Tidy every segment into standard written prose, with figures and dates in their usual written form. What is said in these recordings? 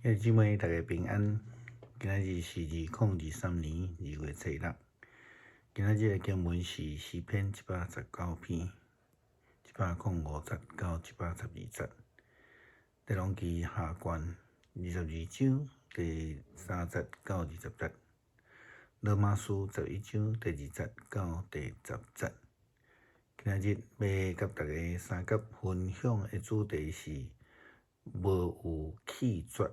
兄弟姊妹，大家平安。今仔日是2023年2月初六。今仔日的經文是詩篇119篇，105節到112節。列王紀下卷22章第3節到20節。羅馬書11章第2節到第10節。今仔日欲佮大家相佮分享的主題是無有棄絕。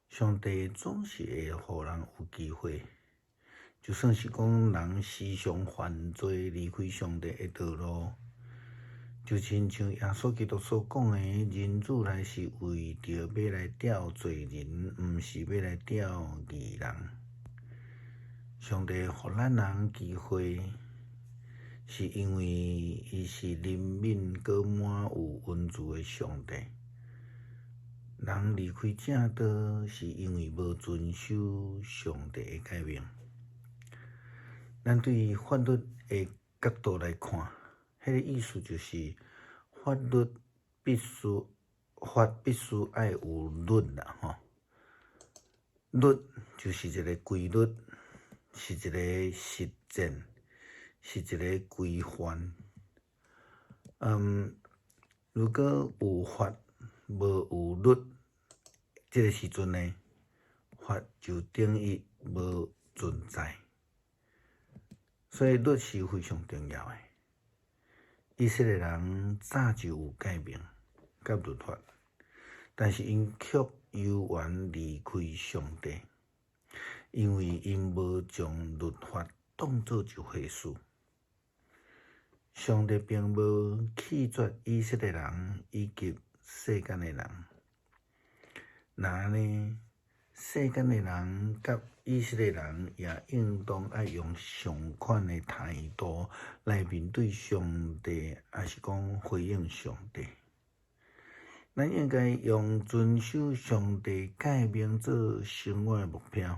上帝總是會予人有機會，就算是講人時常犯罪，離開上帝的道路，就親像耶穌基督所講的，人子來是為著欲來召罪人，毋是欲來召義人。上帝予咱人機會，是因為伊是憐憫閣滿有恩慈的上帝。人離開正道，是因為無遵守上帝的誡命。咱對法律的角度來看，彼個意思就是法律必須法必須愛有律啦，吼。律就是一個規律，是一個實踐，是一個規範。如果有法無有律，這個時陣呢，法就等於無存在。所以律是非常重要的。以色列人早就有誡命佮律法，但是𪜶卻猶原離開上帝，因為𪜶無將律法當做一回事。上帝並無棄絕以色列人以及世間的人。若按呢，世間的人佮以色列人也應當愛用相款的態度來面對上帝，抑是講回應上帝。咱應該用遵守上帝誡命做生活的目標，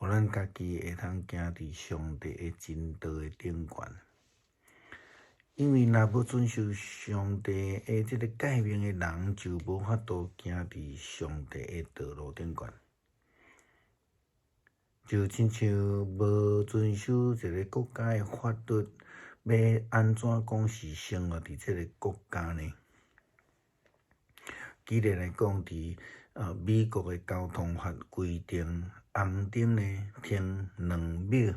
予咱家己會通行佇上帝的真道的頂懸。因為若無遵守上帝的這个誡命的人，就無法度行佇上帝的道路頂懸。就親像無遵守一個國家的法律，欲按怎講是生活佇這个國家呢？舉例來講，佇美國的交通法規定，紅燈呢停2秒，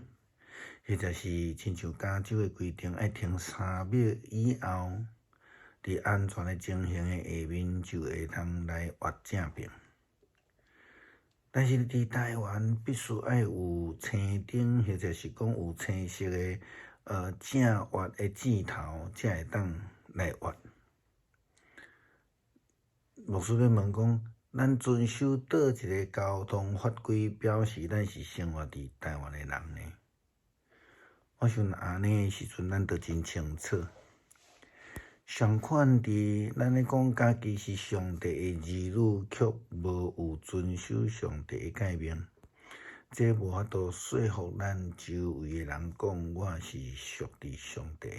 或者是親像加州的規定，愛停3秒以後，佇安全的情形的下面就會通來越正爿。但是佇台灣必須愛有青燈，或者是講有青色的正越的箭頭，才會當來越。牧師欲問講，咱遵守佗一个交通法規，表示咱是生活佇台灣的人呢？我想按呢的時陣，咱就真清楚。相款佇咱咧講家己是上帝的兒女，卻無有遵守上帝的誡命，這無法度說服咱周圍的人講我是屬佇上帝的。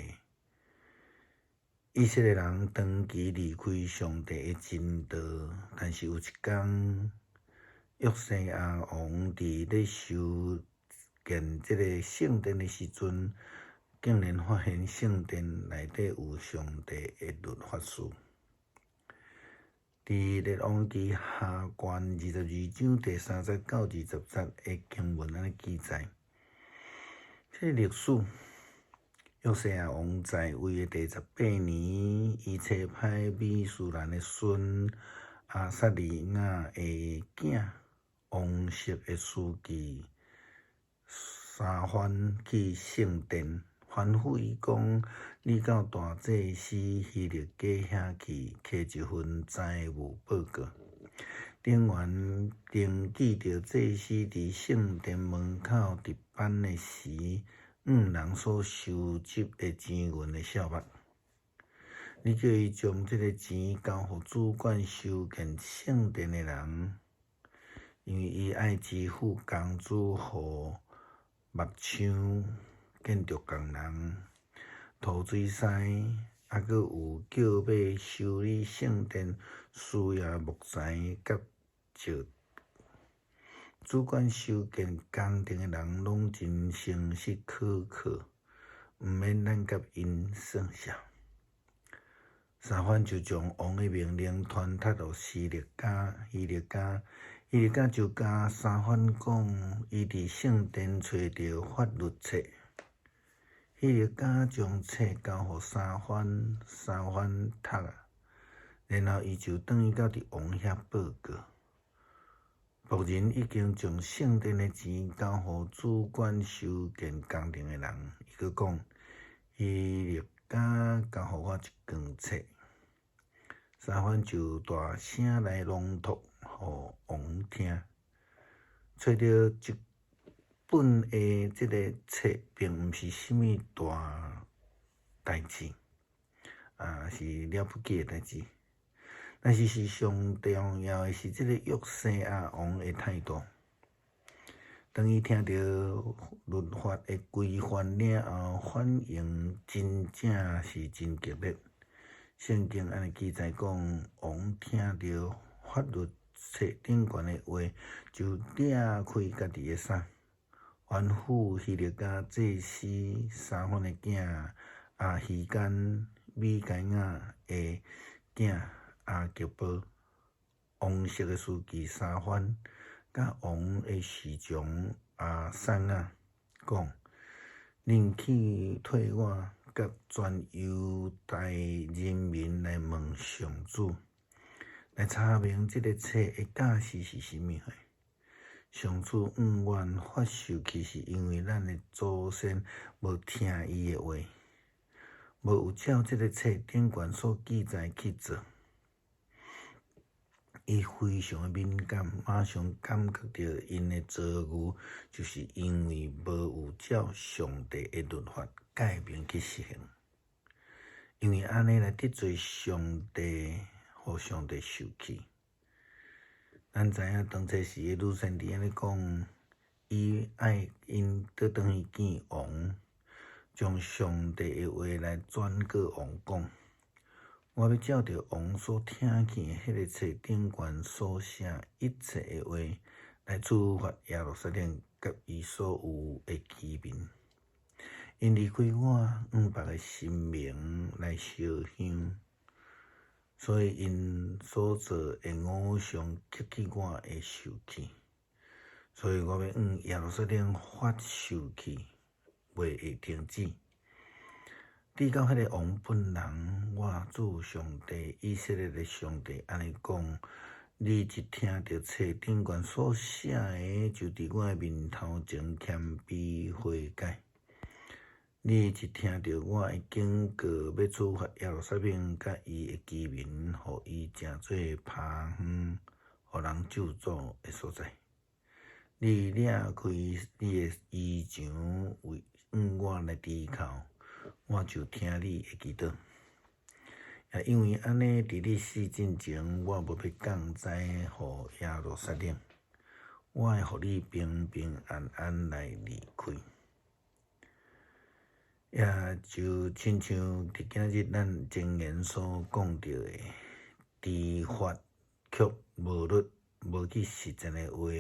以色列人長期離開上帝的真道，但是有一工，約西亞王佇咧修建這个聖殿的時陣，竟然發現聖殿內底有上帝的律法書。佇列王紀下卷22章第3節到20節的經文按呢記載，這个歷史。約西亞王在位的第18年，伊差派米書蘭的孫亞撒利雅的囝王室的書記沙番去聖殿，吩咐伊講：你到大祭司希勒家遐去，摕一份財務報告，頂懸登記著祭司佇聖殿門口值班的時，向人所收集的錢銀的數目。你叫伊將這个錢交予主管修建聖殿的人，因為伊愛支付工資予木匠、建築工人、塗水師，猶閣有叫欲修理聖殿需要木材佮石。主管修建工程的人攏真誠實可靠，毋免咱佮𪜶算數。沙番就將王的命令傳達予希勒家，希勒家，希勒家就共沙番講，伊佇聖殿揣著法律冊。希勒家將冊交予沙番，沙番讀啊，然後伊就轉去到佇王遐報告。僕人已經將聖殿的錢交予主管修建工程的人，伊閣講，希勒家交予我一卷冊。沙番就大聲來朗讀予王聽。揣著這本的這个冊，並毋是啥物大代誌，啊，是了不起的代誌。但是是上重要的是這个約西亞王的態度。當伊聽著律法的規範了後，反應真正是真激烈。聖經按呢記載講，王聽著法律冊頂懸的話，就掠開家己的衫，吩咐希勒家祭司沙番的囝亞希干、米該雅的囝亞革波、王室的書記沙番，佮王的侍從亞撒雅講：恁去替我佮全猶大人民來問上主，來查明這个冊的教示是啥物貨。上主向阮發受氣，是因為咱的祖先無聽伊的話，無有照這个冊頂懸所記載去做。伊非常的敏感，馬上感覺著𪜶的遭遇，就是因為無有照上帝的律法誡命去實行，因為按呢來得罪上帝，予上帝受氣。咱知影當初時的女先知按呢講，伊愛𪜶倒轉去見王，將上帝的話來轉告王講。我欲照著王所聽見的彼个冊頂懸所寫一切的話，來處罰耶路撒冷佮伊所有的居民。𪜶離開我，向別个神明來燒香，所以𪜶所做的偶像激起我的受氣，所以我欲向耶路撒冷發受氣，袂會停止。直到彼个王本人，我主上帝以色列的上帝按呢講：你一聽著冊頂懸所寫的，就佇我的面頭前謙卑悔改。你一聽著我的警告，欲處罰耶路撒冷佮伊的居民，予伊成做拋荒，予人咒詛的所在。你掠開你的衣裳，為向我來低哭，我就聽你的祈禱。也因為按呢，佇你死進前，我無欲降災予耶路撒冷，我會予你平平安安來離開。也就親像佇今日咱箴言所講著的，知法卻無律，無去實踐的話，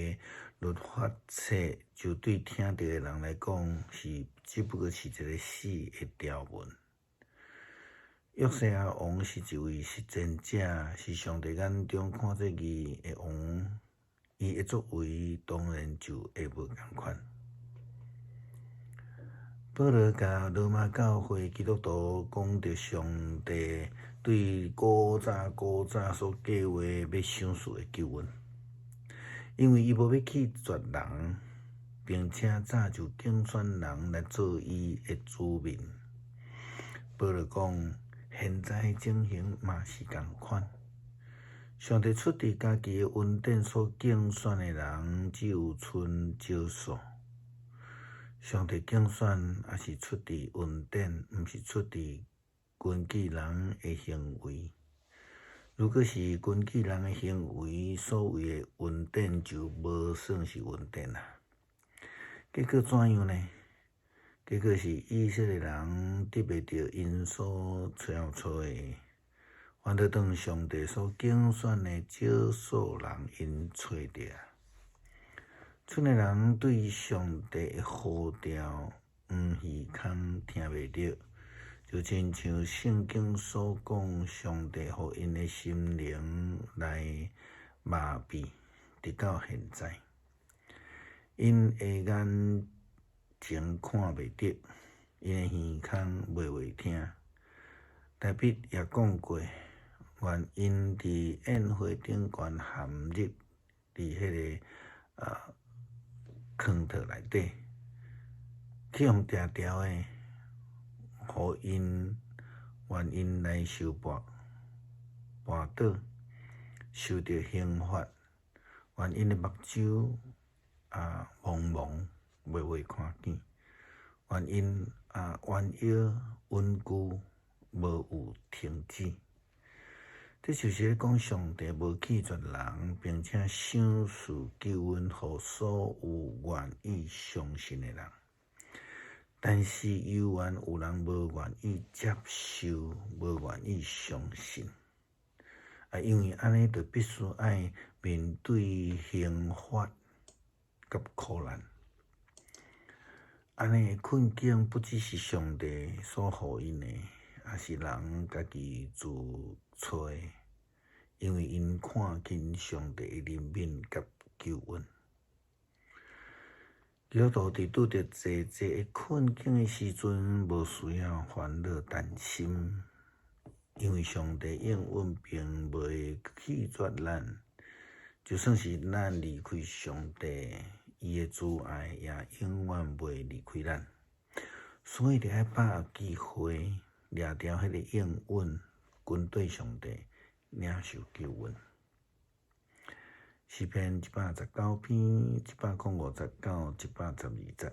律法冊就對聽著的人來講，是只不過是一个死的條文。約西亞王是一位實踐者，是上帝眼中看做義的王，伊的作為當然就會無仝款。保羅共羅馬教會基督徒講著上帝對古早古早所計劃欲賞賜的救恩，因為伊無欲棄絕人，並且早就揀選人來做伊的子民。保羅講，現在情形嘛是仝款。上帝出佇家己的恩典所揀選的人，只有賰少數。上帝揀選也是出佇恩典，毋是出佇根據人的行為。如果是根據人的行為，所謂的恩典就無算是恩典啦。結果怎樣呢？結果是以色列人得袂著𪜶所揣的，反倒轉上帝所揀選的少數人𪜶揣著。賰的人對上帝的呼召，黃耳空聽袂著，就親像聖經所講，上帝予𪜶的心靈來麻痺，直到現在，𪜶的眼睛看袂著，𪜶的耳空袂會聽。大衛也講過，願𪜶佇宴會頂懸陷入佇彼个坑套內底，去予定牢的，予𪜶願𪜶來受絆絆倒，受著刑罰，願𪜶的目睭濛矇，袂會看見，願𪜶彎腰穩固，無有停止。這就是咧講上帝無棄絕人，並且賞賜救恩予所有願意相信的人。但是猶原有人無願意接受，無願意相信。因為按呢，就必須愛面對刑罰佮苦難。按呢困境不只是上帝所予𪜶的，也是人家己自揣的，因為𪜶看輕上帝的憐憫佮救恩。基督徒佇拄著濟濟的困境的時陣，無需要煩惱擔心，因為上帝應允並袂棄絕咱，就算是咱離開上帝，伊的慈愛也永遠袂離開咱。所以，著愛把握機會，掠牢彼個應允，跟綴上帝，領受救恩。詩篇119篇150到112節。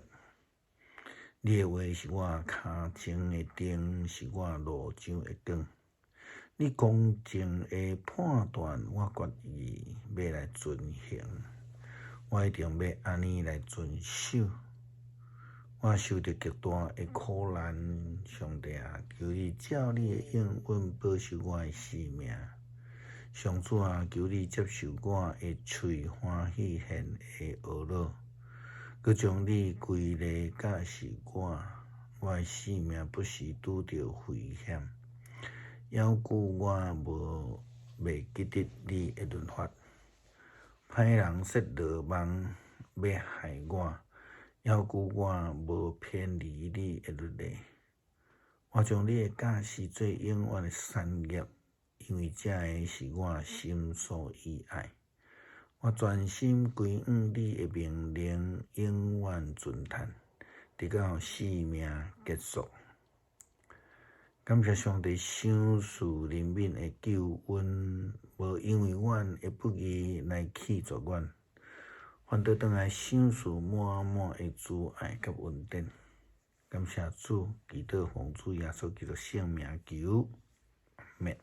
你的話是我跤前的燈，是我路上的光。你公正的判斷，我決意欲來遵行，我一定欲按呢來遵守。我受著極大的苦難，上帝啊，求你照你的應允保守我的性命。上主啊，求你接受我的喙歡喜獻的哀禱，閣將你規例教示我，我的性命不時拄著危險。猶久我無袂記得你的律法。歹人設羅網欲害我，猶久我無偏離你的律例。我將你的教示做永遠的產業，因為這个是我心所喜愛。我專心歸向你的命令，永遠遵行，直到性命結束。感謝上帝賞賜憐憫的救恩，無因為阮的不義來棄絕阮，反倒轉來賞賜滿滿的慈愛佮恩典。感謝主，祈禱奉主耶穌基督聖名求，阿們。